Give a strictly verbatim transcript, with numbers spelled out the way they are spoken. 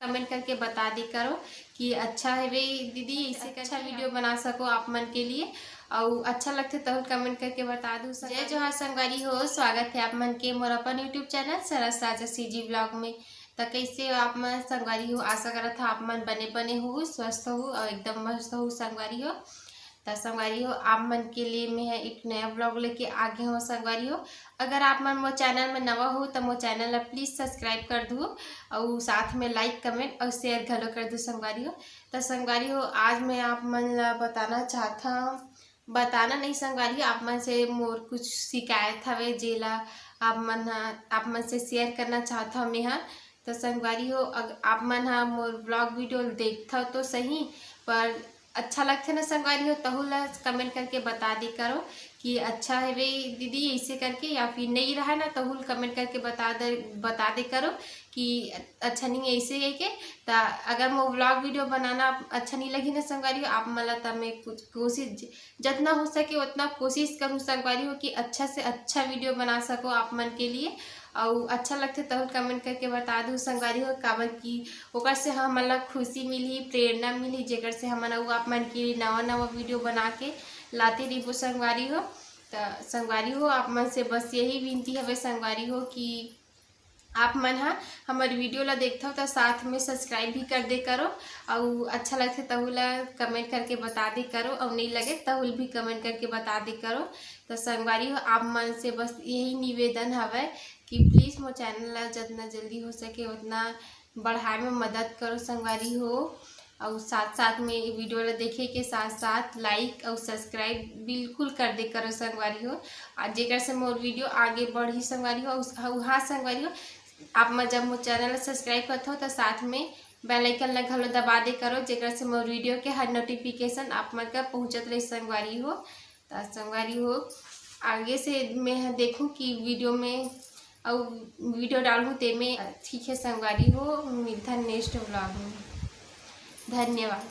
Comment करके बता दे करो कि अच्छा हवे दीदी, ऐसे अच्छा वीडियो बना सको आप मन के लिए, अउ अच्छा लगथे तहु कमेंट करके बता दू। जय जोहार संगवारी हो, स्वागत है आप मन के मोर अपन YouTube चैनल सरस राजा CG ब्लॉग में। त कैसे हो आप मन संगवारी हो? आशा करत हा आप मन बने बने हो, स्वस्थ हो और एकदम मस्त हो संगवारी हो। त संगवारी हो, आप मन के लिए मैं एक नया ब्लॉग लेके आ गे हूँ संगवारी हो। अगर आप मन मोर चैनल में नवा हो त मोर चैनल ला प्लीज सब्सक्राइब कर दू और साथ में लाइक, कमेंट और शेयर घलो कर दू संगवारी हो। त संगवारी हो, आज मैं आप मन ला बताना चाहत हूँ, बताना नहीं संगवारी हो, आप मन से मोर कुछ शिकायत हवे जेला आप मन ह, आप मन से शेयर करना चाहत हूँ मैं ह। त संगवारी हो, अग-, आप मन ह मोर ब्लॉग वीडियो देखथव तो सही, पर अच्छा लगथे ना संगवारी हो, तहु ला कमेंट करके बता दे करो कि अच्छा हवे दीदी ऐसे करके, या फिर नहीं रहा ना तहु ला कमेंट करके बता दे, बता दे करो कि अच्छा नहीं है ऐसे है के। त अगर मोर ब्लॉग वीडियो बनाना अच्छा नहीं लगी ना संगवारी हो, आप मन ला त मैं कुछ कोशिश, जतना हो सके उतना कोशिश करूँ संगवारी हो कि अच्छा से अच्छा वीडियो बना सको आप मन के लिए। अउ अच्छा लगथे तहु कमेंट करके बता दू संगवारी हो, काबर कि ओकर से हमन ला खुशी मिलही, प्रेरणा मिलही, जेकर से हमन अउ आप मन के लिए नवा नवा वीडियो बना के लाते रहिबो संगवारी हो। त संगवारी हो, आप मन से बस यही विनती हवे संगवारी हो कि आप मन ह हमर वीडियो ला देखथव त साथ में सब्सक्राइब भी कर दे करो, अउ अच्छा लगथे तहु ला कमेंट करके बता दे करो, अउ नहीं लगे तहु ला भी कमेंट करके बता दे करो। त संगवारी हो, आप मन से बस यही निवेदन हवय कि प्लीज मोर चैनल ला जतना जल्दी हो सके उतना बढ़ाए में मदद करो संगवारी हो। अउ साथ साथ में वीडियो ला देखे के साथ साथ लाइक अउ सब्सक्राइब बिल्कुल कर दे करो संगवारी हो, आ जेकर से मोर वीडियो आगे बढ़ी संगवारी हो। अउ हाँ संगवारी हो, आप मन जब मोर चैनल ला सब्सक्राइब करथव त साथ में बेल आइकन ला घलो दबा दे करो, जेकर से मोर वीडियो के हर नोटिफिकेशन आप मन का पहुँचत रही संगवारी हो। त संगवारी हो, आगे से मैं ह देखूँ कि वीडियो में अउ वीडियो डालूँ तेमे। ठीक है संगवारी हो, मिलथन नेक्स्ट व्लॉग में। धन्यवाद।